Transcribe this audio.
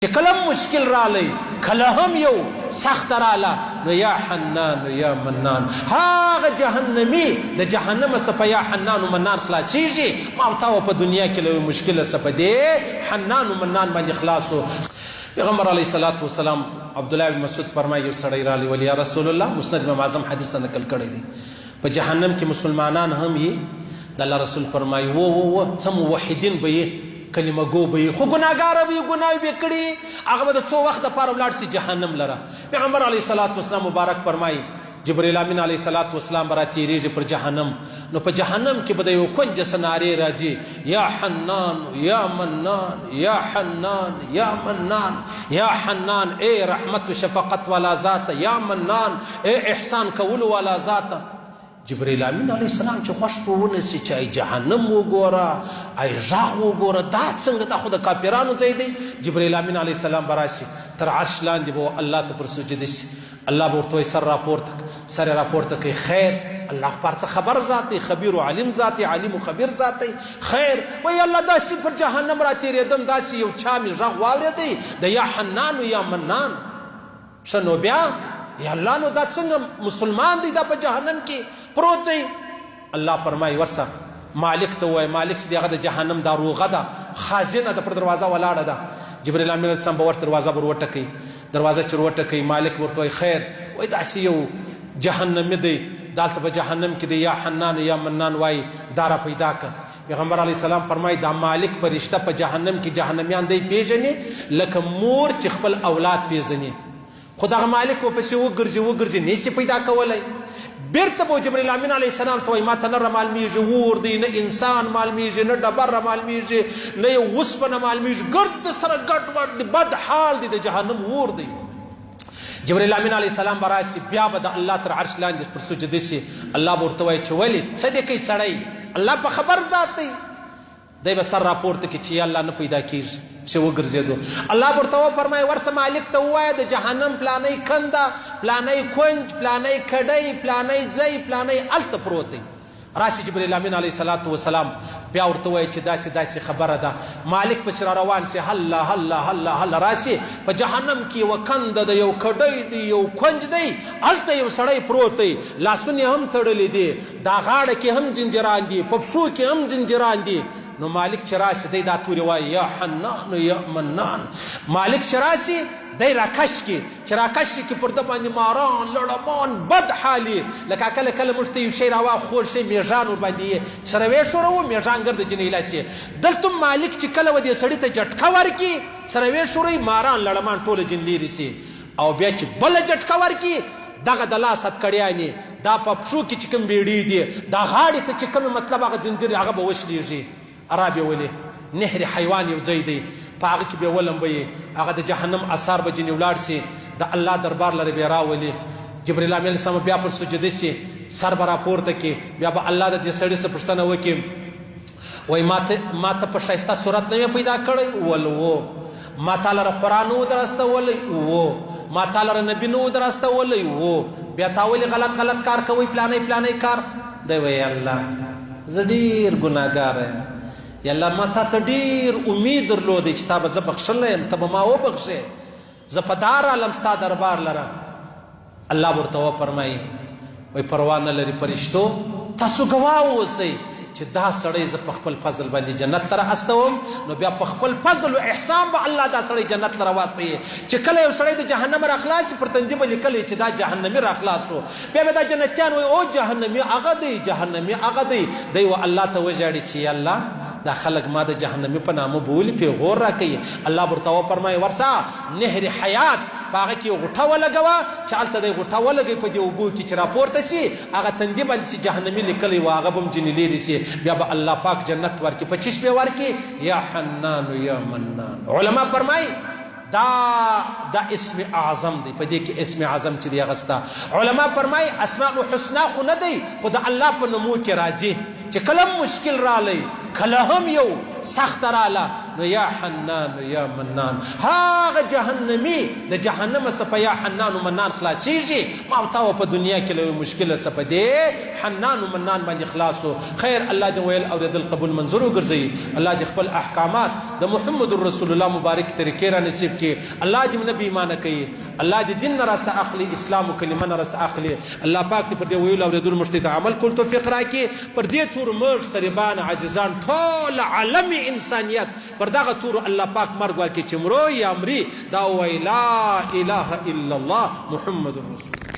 چې کله هم مشکل رالی، کله هم یو سخته راله نو یا حنان یا منان هغه جهنمي د جهنمه څخه په یا حنان و منان خلاصیږي، ما او تا په دنیا کې له یو مشکله څخه په دې حنان و منان باندې خلاص شو. پیغمبر علیه الصلوة والسلام عبدالله بن مسعود فرمایي یو سړی رالی ول یا رسول الله، مسند امام اعظم حدیث نقل کړی دی، په جهنم کې مسلمانان هم یي؟ د الله رسول فرمایي، وو وو وو څه موحدین به یي، کلمه ګو به یي، خو ګناهګاره به یي، ګناوې به یې کړي یي، هغه به د څو وخت لپاره ولاړ شي جهنم لره. پیغمبر علیه الصلوة والسلام مبارک فرمایي، جبرئیل امین علیه الصلوة والسلام به راتیریږي پر جهنم، نو په جهنم کې به د یو کونج څخه نارې راځي، یا حنان یا منان یا حنان یا منان یا حنان، ای رحمت و شفقت والا ذاته، یا منان ای احسان کولو والا ذاته. جبرئیل امین علیه السلام چې خوښ په ونسي چې ای جهنم وګوره، ای غږ وګوره، دا څنګه، دا خو د کافرانو ځای دی. جبرئیل امین علیه السلام به راشي تر عرش لاندې به الله ته پر سجده شي، الله به ورته وایي سر راپورته کړه، سر یې راپورته کوي، خیر، الله خو په هر څه خبر ذات دی، خبیر و علیم ذات دی، علیم و خبیر ذات دی، خیر، وایي الله داسې پر جهنم راتېرېدم، داسې یو چا مې غږ واورېدی د یا حنان و یا منان. ښه نو بیا یا الله نو دا څنګه مسلمان دی دا په جهنم کې پروت دی؟ الله فرمایي ورسه مالک ته ووایه، مالک چې دی هغه د جهنم داروغه ده، خازنه ده، پر دروازه ولاړه ده. جبرئیل امین علیه السلام به ورته دروازه ور وټکوي، دروازه چې ور وټکوي مالک به ورته وایي خیر، وایي داسې یو جهنمي دی دالته په جهنم کې دی، یا حنان یا منان وایي دا را پیدا که. پیغمبر علیه السلام فرمایي دا مالک فرشته په جهنم کې جهنميان دی پیژني لکه مور چې خپل اولاد پیژني، خو دغه مالک به پسې وګرځي وګرځي نه شي پیدا کولی. بیرته به جبرئیل امین علیه السلام ته وایي ماته نه رامعلومیږي اور دی، نه انسان معلومیږي، نه ډبره معلومیږي، نه یو اوسپنه معلومیږي، ګرد سره ګډ وډ دی، بد حال دی، د جهنم اور دی. جبرئیل امین علیه السلام به راشي، بیا به د الله تر عرش لاندې پر سجده شي، الله به ورته وایي چې ولې څه دې کوي سړی، الله په خبر ذات دی. دی به سر راپورته کړي چې یا الله نه پیدا کیږي، پسې وګرځېدو. الله به ورته وفرمایي ورسه مالک ته ووایه د جهنم پلانی کنده، پلانی کونج، پلانی کډی، پلانی ځای، پلانی هلته پروت دی. راشي جبرئیل امین علیه الصلوة والسلام بیا ورته وایي چې داسې داسې خبره ده، مالک پسې را روان شي، هله هله هله هله راشي، په جهنم کې یوه کنده ده، یو کډی دی، یو کونج دی، هلته یو سړی پروت دی، لاسونه یې هم تړلي دي، دا غاړه کې هم ځنځیران دي، په پښو کې هم ځنځیران دي. نو مالک چې راشي دی دا تورې وایي، یا حنان یا منان. مالک چې راشي دی راکش کړي، چې راکش کړي پر ده باندې ماران، لړمان، بد حال یې، لکه کله کله موږ ته یو شی راوا خوږ شی میږان ورباندې یې چې سره ویې ښوروو میږان ګرده جنۍ لاس یې. دلته هم مالک چې کله و دې سړي ته جټکه ورکړي سره ویې ښوروي ماران لړمان ټوله جن لیرې شي او بیا چې بله جټکه ورکړي دغه د لاس هتکړیانې دا په پښو کې چې کوم بیړۍ دي دا غاړې ته چې کوم مطلب هغه ځنځیر هغه به وشلیږي را به ولي نهر حیوان یو ځای دی په هغه کې به ولمبوي هغه د جهنم اثار به ځینې ولاړ شي د الله دربار لره به راولي جبرئیل امین علیه السلام بیا پر سجده شي سر به راپورته کړي بیا به الله د دې سړي څخه پوښتنه وکړي وای ماته ماته په ښایسته صورت نه پیدا کړی ول وو ما تا لره قرآن نه وو دراستولی وو ما تا لره نبی نه وو دراستولی وو بیا تا ولې غلط غلط کار کوی پلانی پلانی کار دی وی الله زه ډیر ګناهګار یم یا الله ما تا ته ډیر امید درلودی چې تا به زه بخښلی یم ته به ما وبخښې زه په دا رالم ستا دربار لره. الله به ورته وفرمايي، وایي پروا نه لري فرشتو تاسو ګواه اوسئ چې دا سړی زه په خپل فضل باندې جنت ته را استوم، نو بیا په خپل فضل او احسان به الله دا سړی جنت له راواستوي چې کله یو سړی د جهنمه را خلاص شي پر تندي به لیکلی چې دا جهنمي را خلاص شو، بیا به دا جنتیان وایي او جهنمي هغه دی، جهنمي هغه دی، دی و الله ته وژاړي چې یا الله دا خلک ما د جهنمي په نامه بولي پیغور راکوي، الله به ورته وفرمايي ورسه نهر حیات په هغه کې یو غوټه ولګوه چې هلته دی غوټه ولګوي په دې اوبو کې چې راپورته شي هغه تندي باندې چې جهنمي لیکلی و هغه به هم ځینې لیرې شي بیا به الله پاک جنت ورکړي په چیش به ورکړي یا حنان یا منان. علما فرمایي دا دا اسم اعظم دی په دې کې اسم اعظم چې دی هغه سته. علما فرمایي اسماء الحسنا خو نه دی خو د الله په نومو کې راځي چې کله هم مشکل رالی کله هم یو سخته راله نو یا حنان یا منان، هغه جهنمي د جهنمه څخه په یا حنان و منان خلاصیږي. ما او تا په دنیا کې له یو مشکله څخه په دې حنان و منان باندې خلاص شو. خیر، الله دې ویل اورېدل قبول منظور وګرځوي. الله دې خپل احکامات د محمد رسول الله مبارک طریقې را نصیب کړي. الله دې نه بې ایمانه کوي. الله دې دین نه راسه اخلي، اسلام او کلمه نه راسه اخلي. الله پاک دې پر دې ویلو اورېدلو موږ ته د عمل کولو توفیق راکړي. پر دې تورو موږ قریبان، عزیزان، ټول عالم انسانیت پر دغه تورو الله پاک مرګ ورکړي چې مرو یا مري دا ووایي لا اله الا الله محمد رسول.